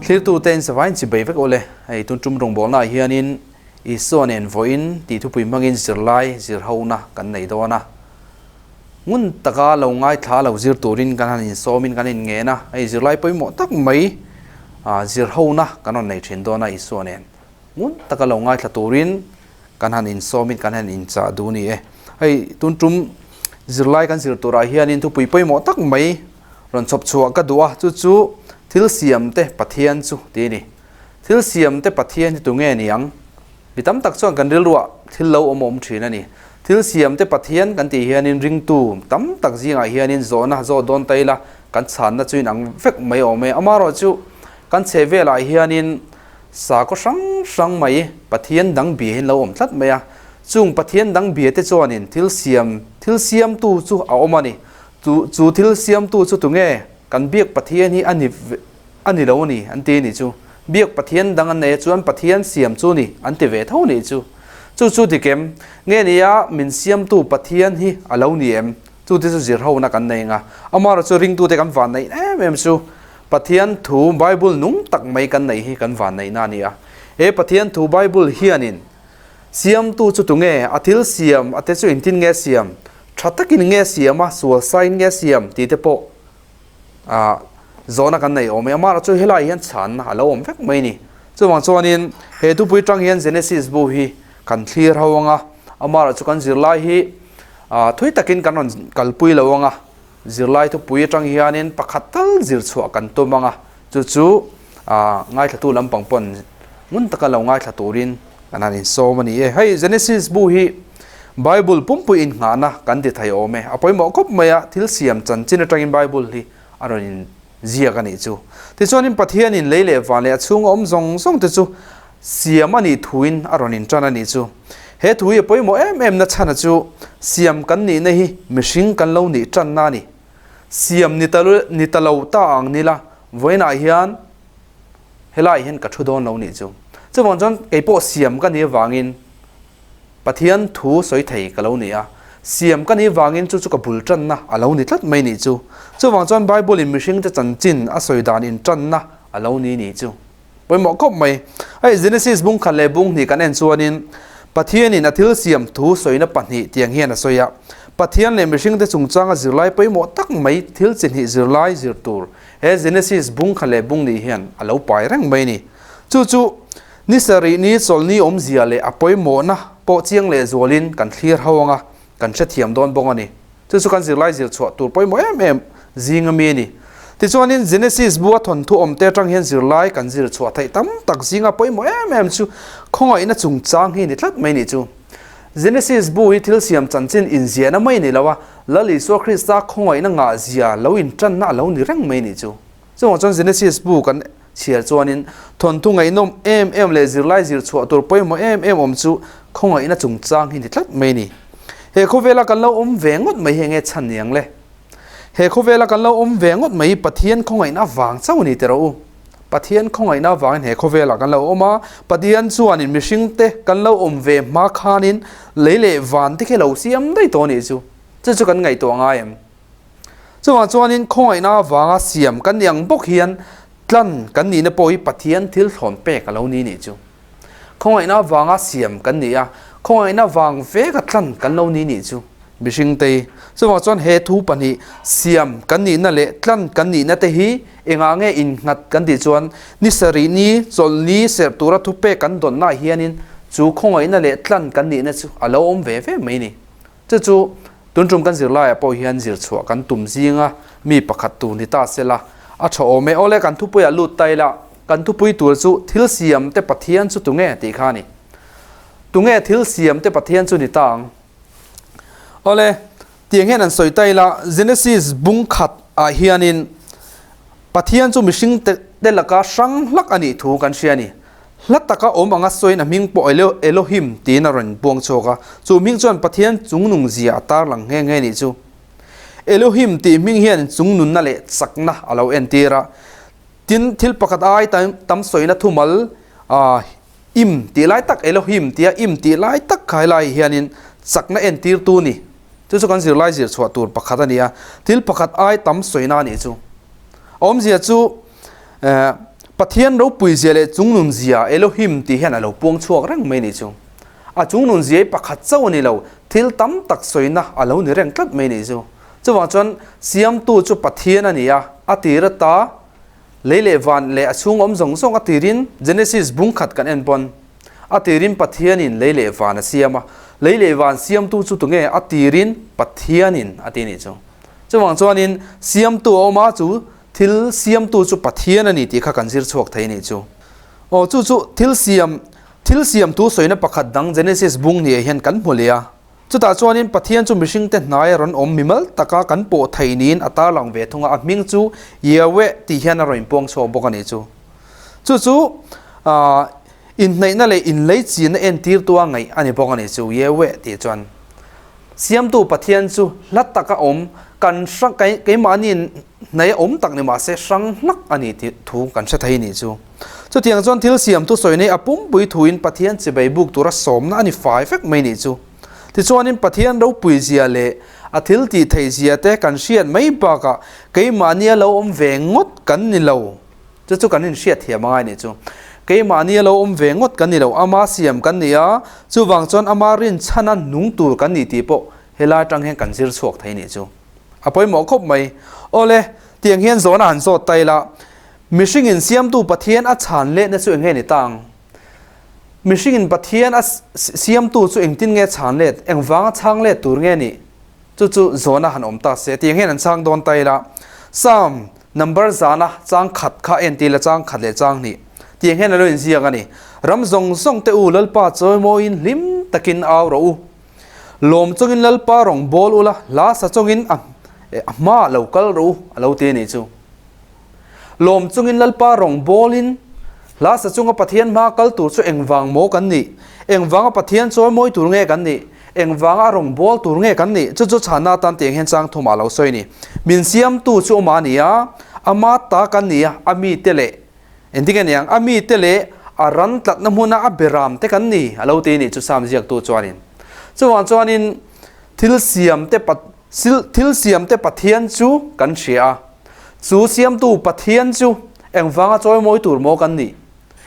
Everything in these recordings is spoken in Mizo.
Thlirtute in savain chibei vek awle. Hei tun tum rawngbawlnaah hianin Isua nen vawiin tih thupui hmangin zirlai zirhona kan nei dawn a. Ngun taka lo ngaithla lo zir turin kan han insawmin kan inngen a, hei zirlai pawimawh tak mai zirhona kan rawn nei thin dawn a Isua nen. Ngun taka lo ngaithla turin kan han insawmin kan han inchah duh ni e. Hei tun tum zirlai kan zir turah hianin thupui pawimawh tak mai rawn chhawp chhuah ka duh a, chu chu thil siamte Pathian chu tih a ni. Thil siamte Pathian hi tunge ni ang? Mi tam tak chuan kan rilruah thil lo awm awm thin a ni. Thil siamte Pathian kan tih hianin ringtu tam tak zingah hianin zawhna zawh dawn ta ila kan chhanna chu inang vek mai awm e. Amaherawhchu kan chheh velah hianin sakhaw hrang hrang mai Pathian dang bia hian lo awm tlat mai a. Chung Pathian dang bia te chuanin thil siam thil siamtu chu a awm a ni. Chu chu thil siamtu chu tunge kan biak Pathian hi a ni A ni lo a ni, an ti a nih chu. Biak Pathian dang an nei a chuan Pathian siam chu ni, an ti ve tho nih chu. Chu chu dik em? Nge nia min siamtu Pathian hi a lo ni em? Chu te chu zirhona kan nei anga. Amaherawh chu ringtute kan vanneih em em chu Pathian thu Bible nung tak mai kan neih hi kan vanneihna a ni a. He Pathian thu Bible hianin siamtu chu tunge, a thil siam a te chu engtin nge siam, tha takin nge siam a, sual sain nge siam tih te pawh ah zawhna kan nei awm e amah chu helai hian chhanna a lo awm vek mai a ni chuvang chuanin he thupui tang hian Genesis bu hi kan thlir ho anga amah chu kan zirlai hi ah thui takin kan rawn kalpui lo anga zirlai thupui atang hianin pakhat tal zir chhuah kan tum anga chu chu ah ngaithlatu lampang pawn ngun taka lo ngaithla turin kan han insawm a ni e hei Genesis bu hi Bible pumpui innghahna kan ti thei awm e a pawimawh khawp mai a thil siam chanchin atangin Bible hi a rawn in ziak a nih chu tichuanin Pathianin lei leh van leh a chhunga awm zawng zawng te chu siam a nih thuin a rawn intan a nih chu he thu hi a pawimawh em em na chhana chu siam kan nihna hi mihring kan lo nih tanna a ni siam ni ta ni ta lo ta ang nila vawiinah hian helai hian ka thu dawn lo nih chu chuvang chuan keipawh siam ka nih avangin Pathian thu sawi thei ka lo ni a, siam ka nih vangin chu chu ka bul tanna a lo ni tlat mai nih chu. Chuvang chuan Bible in mihringte chanchin a sawi dan in tanna a lo ni nih chu. Pawimawh khawp mai. Hei Genesis bung khat leh bung hnih kan en chuanin Pathianin a thil siam thu sawina pahnih tiang hian a sawi a. Pathian leh mihringte chungchanga zirlai pawimawh tak mai thil chi hnih zirlai zir tur he Genesis bung khat leh bung hnih hian a lo pai reng mai ni. Chu chu Ni sarih ni chawlhni awmzia leh a pawimawhna pawh chiang leh zualin kan thlir ho anga kan hrethiam dawn bawk a ni. Chu chu kan zirlai zir chhuah tur pawimawh em em zing ami a ni. Tichuanin Genesis bua thawnthu awmte atang hian zirlai kan zir chhuah theih tam tak zinga pawimawh em em chu khawngaihna chungchang hi ni tlat mai ni chu. Genesis bu hi thil siam chanchin inziahna mai ni lo a, Lal Isua Krista khawngaihna ngahzia lo intanna a lo ni reng mai ni chu. Chungah chuan Genesis bu kan chhiar chuanin thawnthu ngaihnawm em em leh zirlai zir chhuah tur pawimawh em em awm chu khawngaihna chungchang hi ni tlat mai a ni. He khawvela kan lo awm ve ngawt mai hi enge chhan ni ang le? He khawvela kan lo awm ve ngawt mai hi Pathian khawngaihna avang chauh a ni teh rawh u. Pathian khawngaihna avangin he khawvelah kan lo awm a, Pathian chuanin mihringte kan lo awm ve hma khanin lei leh van te khi lo siam daih tawh a nih chu. Chu chu kan ngaihtuah ngai em? Chuvang chuanin khawngaihna avanga siam kan nih ang bawk hian tlan kan nihna pawh hi Pathian thil thlawn pek a lo ni nih chu. Khawngaihna avanga siam kan ni a, khawngaihna vang veka tlan kan lo ni nih chu mihringte. Chuvang chuan he thu pahnih siam kan nihna leh tlan kan nihna te hi engah nge innghat kan tih chuan ni sarih ni chawlhni serh tura thupek kan dawnnaah hianin chu khawngaihna leh tlan kan nihna chu a lo awm ve ve mai ni. Chu chu tun tum kan zirlaiah pawh hian zir chhuah kan tum zinga mi pakhat tur ni ta sela a tha awm e. Awle kan thupuiah lut ta ila, kan thupui tur chu thil siam te Pathian chu tunge tih kha a ni. Tunge thil siam te Pathian chu ni ta ang? Awle tiang hian an sawi ta ila, Genesis bung khat ah hianin Pathian chu mihring te laka hrang hlak a nih thu kan hria a ni. Hla taka awm anga sawiin a hming pawh Elohim tiin a rawn buang chhuak a, chu hming chuan Pathian chungnung zia a tarlang nghe nghe nih chu. Elohim tih hming hian chungnunna leh chakna a lo entir a, tin thil pakhat ai tam sawina thumal im tih lai tak Elohim tia im tih lai tak kha helai hianin chakna entirtu ni. Chu chu kan zirlai zir chhuah tur pakhat a ni a, thil pakhat ai tam sawina a nih chu. A awmzia chu. Pathian ropui zia leh chungnun zia Elohim tih hian a lo puang chhuak reng mai a nih chu. A chungnun zia hi pakhat chauh a ni lo, thil tam tak sawina a lo ni reng tlat mai a nih chu. Chuvang chuan Siamtu chu Pathian a ni a, a tir ata lei leh van leh a chhung awm zawng zawng a tirin Genesis bung khat kan en pawn a tirin Pathianin lei leh van a siam a, lei leh van siamtu chu tunge a tirin Pathianin a ti a nih chu. Chuvang chuanin Siamtu a awm a chu thil siamtu chu Pathian a ni tih kha kan zir chhuak thei a nih chu. Aw chu chu thil siam thil siamtu sawina pakhat dang Genesis bung hniah hian kan hmu leh a. Chutah chuanin Pathian chu mihringte hnaia rawn awm mimal taka kan pawh thei niin a tarlang ve thung a, a hming chu Yahweh tih hian a rawn inpuang chhuak bawk a nih chu. Chu chu inhnaihna leh inleichina entirtua ngaih a ni bawk a nih chu, Yahweh tih chuan. Siamtu Pathian chu hla taka awm kan hrang keimahni hnaia awm tak ni mah se hrang hlak a ni tih thu kan hre thei a nih chu. Chutiang chuan thil siamtu sawi nei a pumpui thuin Pathian chibai buk tura sawmna a ni fai vek mai nih chu. Tichuanin Pathian ropui zia leh a thil tih theih zia te kan hriat mai bakah keimahni a lo awm ve ngawt kan ni lo. Chu chu kan inhriat thiam angai nih chu. Keimahni a lo awm ve ngawt kan ni lo, ama siam kan ni a, chuvang chuan ama rinchhana nung tur kan ni tih pawh helai atang hian kan zir chhuak thei nih chu. A pawimawh khawp mai. Awle, tiang hian zawhna han zawt ta ila, Mihringin siamtu Pathian a chhan lehna chu eng nge ni ta ang? Mihringin Pathian a siamtu chu engtin nge chhan let, engvanga chhang let tur nge nih? Chu chu zawhna han awm ta se, tiang hian an chhang dawn ta ila, Psalm number zana chang khat kha en ti ila chang khat leh chang hnih tiang hian a lo inziak a ni. Ram zawng zawng te u Lalpa chawimawiin hlim takin au rawh u. Lawm chungin Lalpa rawng bawl ula, hla sa chungin a hmaah lo kal rawh u a lo ti a nih chu. Lawm chungin Lalpa rawng bawlin hla sa chunga Pathian hma kal tur chu engvang maw kan nih? Engvanga Pathian chawimawi tur nge kan nih? Engvanga a rawng bawl tur nge kan nih? Chu chu chhanna atan tiang hian chang thumah a lo sawi a ni. Min siamtu chu awma a ni a, ama ta kan ni a, a mite leh engtin nge niang? A mite leh a ran tlatna hmuna a beram te kan ni a lo ti a nih chu Psalm ziaktu chuanin. Chuvang chuanin thil siamte Thil siamte Pathian chu kan hria a, chu siamtu Pathian chu engvanga chawimawi tur maw kan nih?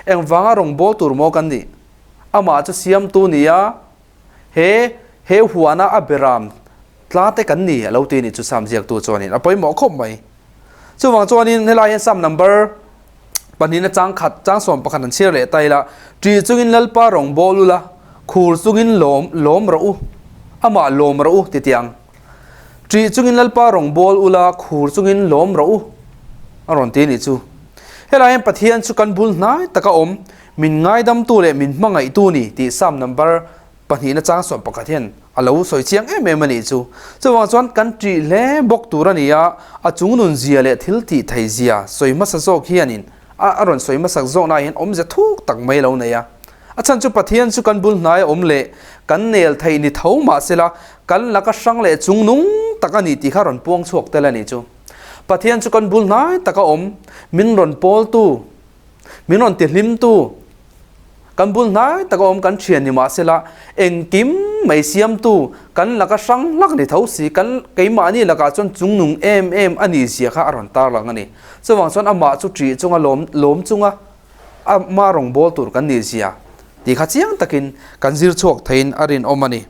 Engvanga rawngbâwl tur maw kan nih? Amah chu siamtu ni a, he he huana a beram tlate kan ni a lo ti a ni chu Psalm ziaktu chuanin a pawimawh khawp mai. Chuvang chuanin helai hian Psalm number pahnihna chang khat chang 11 an chhiar leh ta ila, Ṭih chungin Lalpa rawngbâwl ula, khur chungin lawm lawm rawh u, amah lawm rawh u ti tiang. Ṭih chungin Lalpa rawngbâwl ula, khur chungin lawm rawh u a rawn ti a nih chu. Helai hian Pathian chu kan bul hnai taka awm, min ngaidamtu leh min hmangaihtu ni tih Psalm number Pahnihna chang 11 hian a lo sawi chiang em em a nih chu. Chuvang chuan kan ṭih hle bawk tur a ni a, a chung nun zia leh thil tih thei zia sawi hmasa zawk hianin a a rawn sawi hmasak zawkna ah hian awmze thuk tak mai a lo nei a. A chhan chu Pathian chu kan bul hnai a awm leh kan nel theih ni tho mahsela kan laka hrang leh chung nung tak a ni tih kha rawn puang chhuak tel a nih chu. Pathian chu kan bul hnai taka awm, min rawn pawltu, Min rawn ti hlimtu, kan bul hnai taka awm kan thian ni mahsela engkim mai siamtu kan laka hrang hlak ni tho si, kan keimahni lakah chuan chungnung em em a nih zia kha a rawn tarlang a ni. Chuvang chuan amah chu ṭih chunga lawm lawm chunga ama rawngbâwl tur kan nih zia tih kha chiang takin kan zir chhuak theiin a rinawm a ni.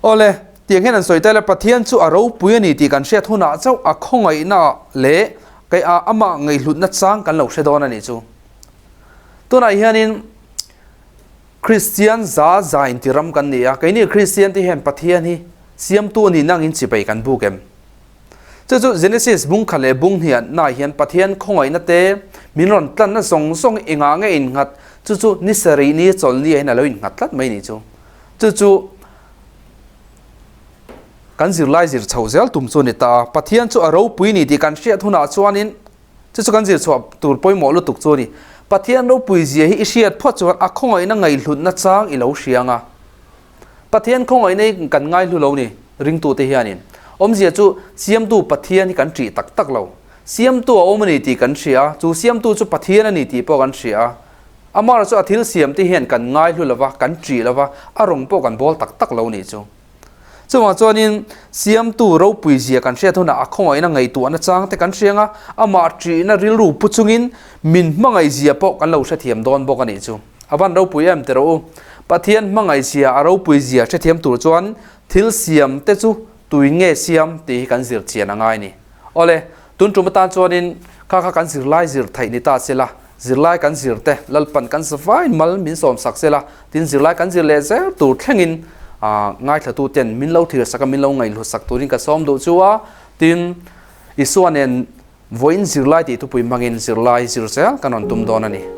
Awle, tiang hian an sawi ta ila Pathian chu a ropui a ni tih kan hriat hunah chauh a khawngaihnaah leh Kei a amah ngaihhlutna chang kan lo hre dawn a nih chu. Tunah hianin Kristian za za inti ram kan ni a, keini Kristian te hian Pathian hi siamtu a nih nangin chibai kan buk em? Chu chu Genesis bung khat leh bung hnih naah hian Pathian khawngaihna te min rawn tlanna zawng zawng engah nge innghat chu chu ni sarih ni chawlhni ah hian a lo innghat tlat mai nih chu. Chu chu Kan zirlai zir chho zel tum chu a ni ta a, Pathian chu a ropui ni tih kan hriat hunah chuanin chu chu kan zir chhuah tur pawimawh lutuk chu a ni. Pathian ropui zia hi i hriat phawt chuan a khawngaihna ngaihhlutna chang i lo hria ang a. Pathian khawngaihna hi kan ngaihlu lo ni ringtute hianin. Awmzia chu Siamtu Pathian hi kan ṭih tak tak lo. Siamtu a awm a ni tih kan hria a, chu Siamtu chu Pathian a ni tih pawh kan hria a. Amah chu a thil siamte hian kan ngaihlu lo va, kan ṭih lo va, a rawng pawh kan bawl tak tak lo nih chu. Chuvang chuanin Siamtu ropui zia kan hriat hunah a khawngaihna ngaihtuahna chang te kan hria ang a, amah ṭihna rilru pu chungin min hmangaih zia pawh kan lo hrethiam dawn bawk a nih chu. A van ropui em teh rawh u. Pathian hmangaih zia a ropui zia hrethiam tur chuan thil siam te chu tui nge siam tih hi kan zir chian a ngai ni. Awle, tun tum atan chuanin kha kha kan zirlai zir theih ni ta sela, zirlai kan zir te Lalpan kan savain mal min sawm sak sela, tin zirlai kan zir leh zel tur thlengin ngaithlatu ten min lo thlir sak a, min lo ngaihhlut sak turin ka sawm duh chu a, tin Isua nen vawiin zirlai tih thupui hmangin zirlai zir zel kan rawn tum dawn a ni.